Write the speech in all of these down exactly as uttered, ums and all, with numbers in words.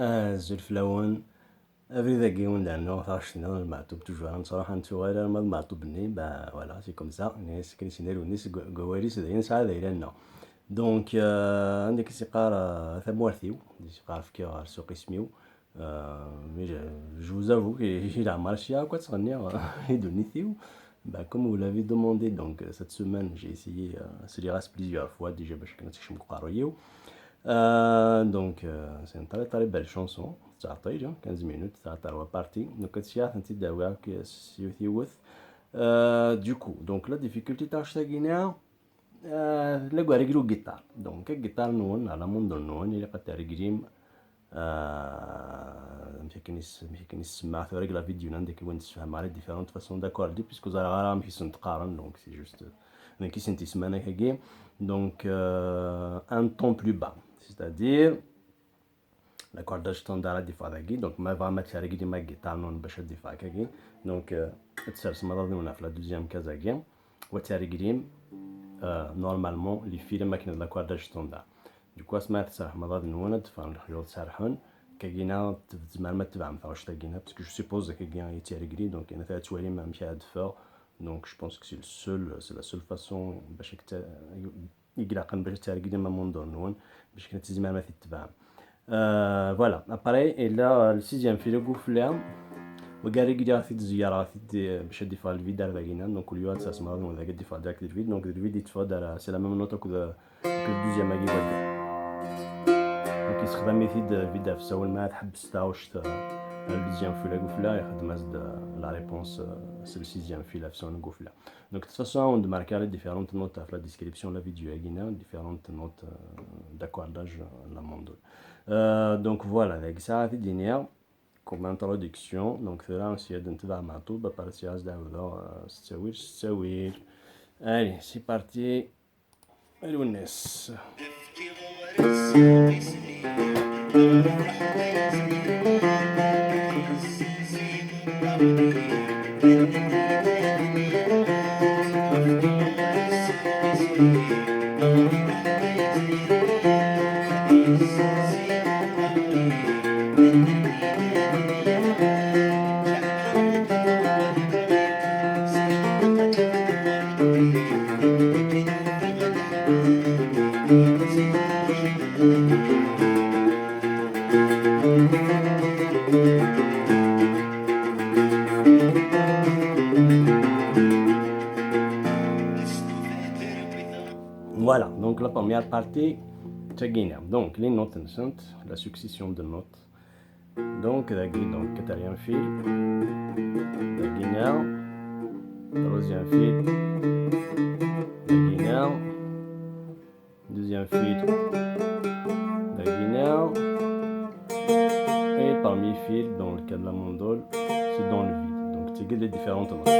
Azul fell-awen. Abrid-agi wen-d-rennuɣ taɣect-nniḍen n Lmeɛtub, toujours ad nettruḥ ad nettuɣal arma d Lmeɛtub-nni, bah, voilà, c'est comme ça. Nniɣ-as akken i s-yenna Lewnis deg, deg wawal-is, d ayen nesɛa d ayla-nneɣ. Donc, euh, anda i s-yeqqar, euh, tamurt-iw, i s-yeqqar fkiɣ ɣer ssuq isem-iw. Euh, mais je, je vous avoue que j'ai la marche à quoi de et de Bah, comme vous l'avez demandé, donc, euh, cette semaine, j'ai essayé, euh, sliɣ-as plusieurs fois déjà باش كانت تكشم قارويو. Euh, donc, euh, c'est une très très belle chanson. Ça a hein, quinze minutes, ça a trois parties. Donc, c'est un petit d'avoir que c'est aussi. Euh, du coup, donc la difficulté, t'as acheté Guinée, euh, le guerre guitare. Donc, guitare, nous, on a la monde, nous, on est pas terrible. آه، مشي كنيس مشي كنيس سمعت ورق la vidéo نندك وين تسفهم على différentes façons d'accorder, puisque زرا غرام كي سنت قارن. Donc c'est juste donc كي سنتي سمانة كاكي. Donc, euh, un ton plus bas, c'est-à-dire l'accordage standard دي فا داكي. Donc ما فا ما تشارك دي ما guitare non باش دي فا كاكي. Donc, euh, تسرس ما ضمنا في la deuxième case كاكي. وتاريكريم، آه، normalement les films ما كاين l'accordage standard. Du coup, اسمع تسرح مضاد نونا دفعن الخيوط سرحن. كاكينا تزمر ما تبعم ثاوش تاكينا، parce que je suppose كاكينا يتاريكري، donc انا ثلاث توالي ما مشي هاد فور. Donc je pense que c'est le seul, c'est la seule façon باش يقلقن باش تاريكري ما موندور نون، باش كانت تزمر ما تتبعم. آه، voilà. Après, et là, le sixième fil, le gouffre, وكاري كي جاغ تيد زيارة تيد باش ديفا الفيد دار داكينا. Donc كل يوم تسمع دون ذاك ديفا داك الفيد. Donc الفيد يتفا دار c'est la même note que le deuxième اكي بدا. Donc يستخدم يفيد الفيد في الساول ما تحبس تاوش. Le deuxième fil, le gouffre, يخدم هاد la réponse, c'est le sixième fil في سون gouffre. Donc de toute façon, on marque les différentes notes في la description de la vidéo اكينا, différentes notes, euh, d'accordage, euh, la mandole. Euh, donc voilà, داك ساعة في الدنيا. Comme introduction, donc ثلاثة سياد نتبع مع طوبة بارتياز داودا, آه، ستاوير، ستاوير. Allez, c'est parti. الوناس. Voilà, donc la première partie, تاكينا. Donc, les notes, la succession de notes. Donc, dagi, donc, quatrième fil, dagi, troisième fil, dagi, deuxième fil, dagi, et parmi fil, dans le cas de la mandole, c'est dans le vide. Donc, tu as les différentes notes.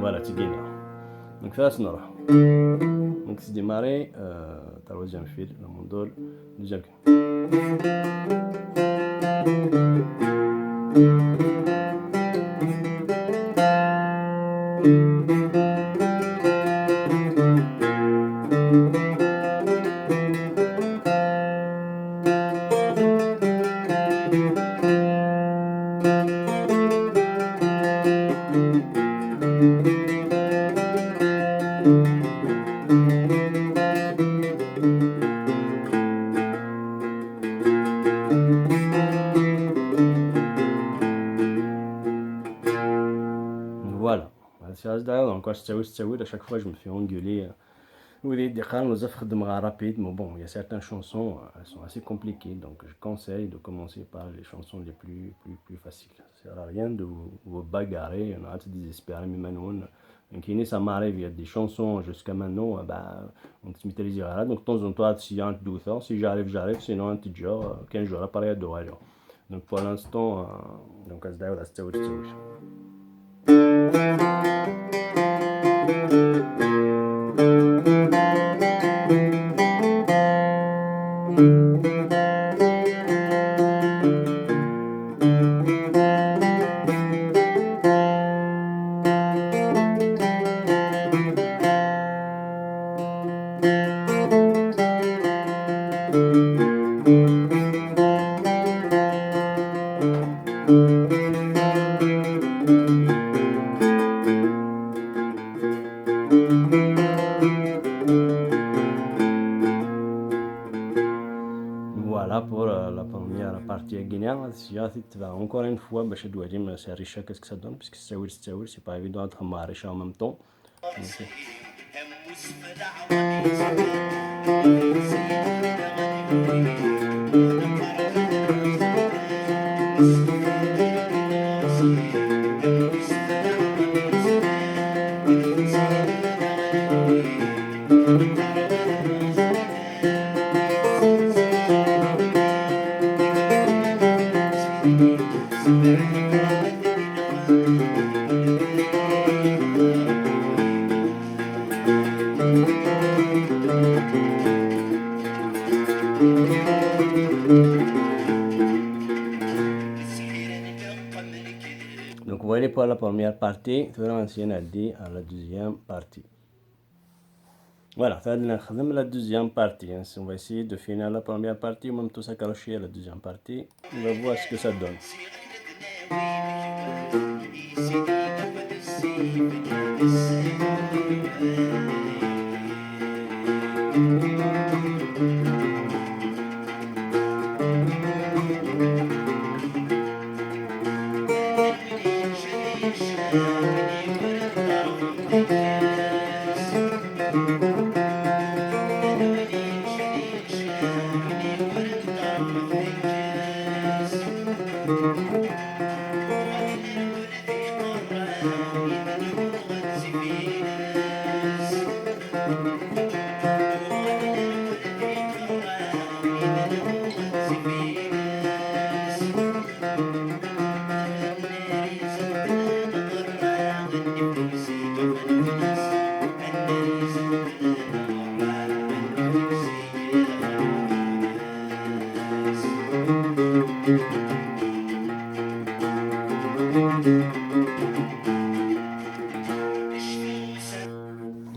Voilà, tu gagnes. Donc, ça, c'est normal. Donc, c'est démarré, euh, troisième fil, la mandole, deuxième. Voilà. هادشي علاش داير encore ستاوي ستاوي à chaque fois je me fais engueuler. وليدي قال بزاف خدم غا rapide, mais bon, il y a certaines chansons, euh, elles sont assez compliquées, donc je conseille de commencer par les chansons les plus, plus, plus faciles. Ça sert à rien de vous, vous bagarrer, on a désespérer, mais maintenant, donc, il y a des chansons jusqu'à maintenant, euh, bah, on se maîtrise, voilà. Donc, de temps en temps, si y a un doute, hein, si j'arrive, j'arrive, sinon, un petit jour, euh, quinze jours, appareil de radio. Donc, pour l'instant, euh, donc, à ce stade, à ce stade, Voilà pour, euh, la première partie-agi-nni. Ad sya ad t-id-tebɛeɣ encore une fois bac ad d-twalim s rrica-k amek ça donne, puisque s ttawil s ttawil, c'est pas évident ad txedmeḍ rrica en même temps. Donc, voilà pour la première partie. Tura ad nɛeddi à la deuxième partie. Voilà, ça, on a la deuxième partie, hein. On va essayer de finir la première partie, même tout ça, à la deuxième partie. On va voir ce que ça donne.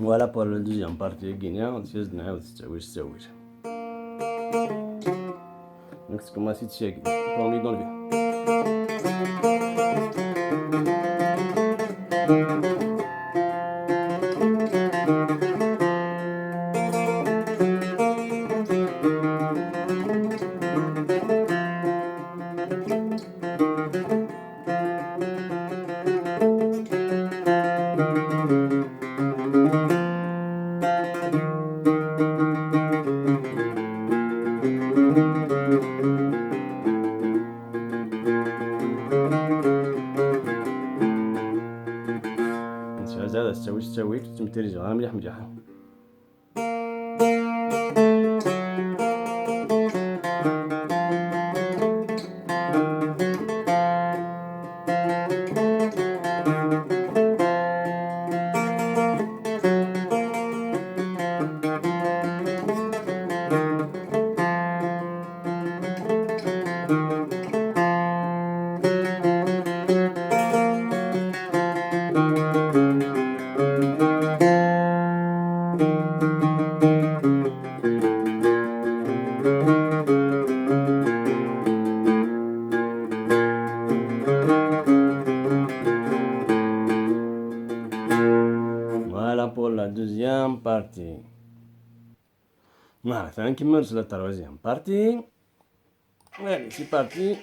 Voilà pour la deuxième partie, Guinée, on se dit, c'est, oui, c'est, oui. Donc, c'est comme si tu sais, pas envie d'enlever. Nesɛa zad astawi s ttawil, ur ttmetirizeɣ ara mliḥ mliḥ. Voilà pour la deuxième partie. Voilà, ça va, on commence la troisième partie. Allez, c'est parti.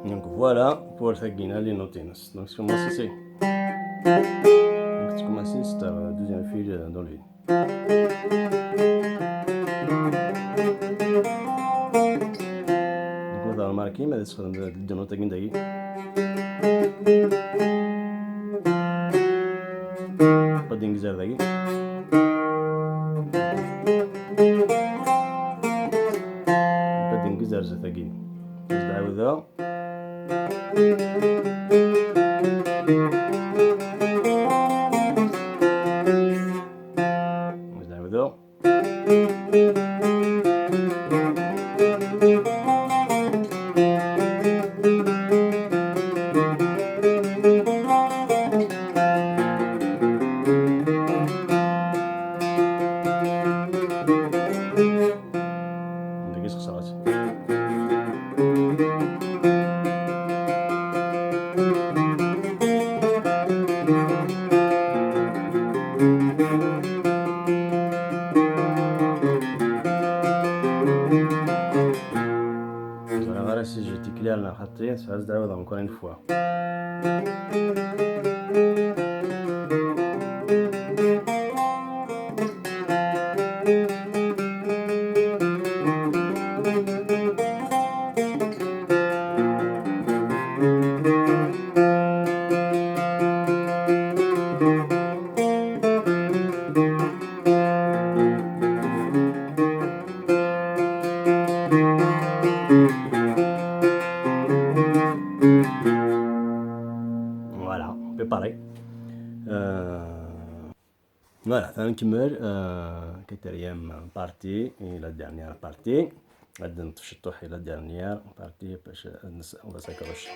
Donc voilà pour tagi-nni, les notes. Donc, c'est moi, c'est. Donc, c'est comme Sister, deuxième fil, euh, dans le. Donc, ma tɣer marki, ma d-tesxedm d ddnut-agi dagi. Pas d-ingzer dagi. Pas d-ingzer zdat-agi. Ad ɛawdeɣ. Ad ɛawdeɣ. Dagi sxeṣreɣ-tt. Ẓriɣ ara si je déclare neɣ xaṭi, tesɛa ad ɛawdeɣ encore une fois. Voilà, on peut parler. Euh, voilà, ça nous met, euh, quatrième partie et la dernière partie. غادي نطفي الشطوح إلى la dernière partie باش نس-، on va s'accrocher.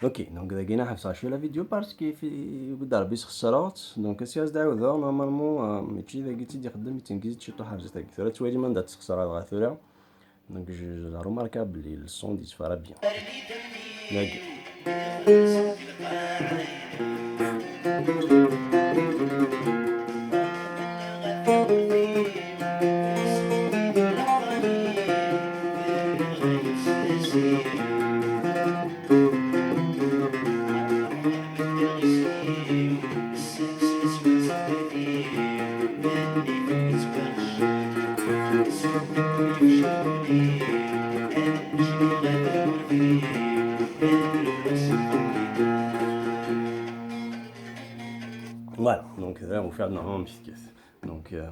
Ok, donc dagi ḥebseɣ cwiya la vidéo parce que fi-, yewwi-d Rebbi sxeṣreɣ-tt. Donc si as-d-ɛawdeɣ, normalement, euh, mačči dagi i tt-id-ixeddem, yettengez-itt ciṭuḥ ar zdat-agi. Tura ttwali ma anda tt-sxeṣreɣ dɣa tura. Donc je la remarque belli le son yettfara bien. Dagi. Voilà, donc là, on fait normalement une petite caisse. Donc, euh,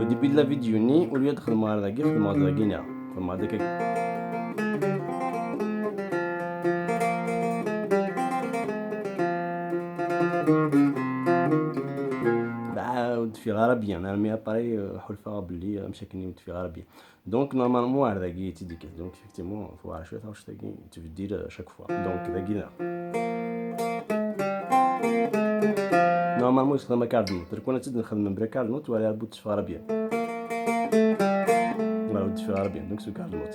au début de la vidéo-nni, au lieu de xedmeɣ ar dagi, xedmeɣ ar dagi neɣ xedmeɣ ar dagi. Bah, ur d-fiɣ ara bien, armi après, euh, ḥulfaɣ belli, euh, amcak-nni ur d-fiɣ ara bien. Donc, normalement, ar dagi i tt-id-ikkat. Donc, effectivement, faut ara cwiya taɣect-agi yettbeddil, euh, chaque fois. Donc, dagi da. Normalement, yexdem akardnut. Rkun ad tt-id-nxedem bla akardnut, wala ar bu teffeɣ ara bien. Wala bu teffeɣ ara bien. Donc, c'est akardnut.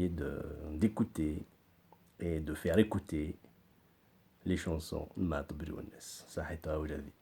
essayer de, d'écouter et de faire écouter les chansons n Maɛṭub Lwennas. Saḥit a wladi.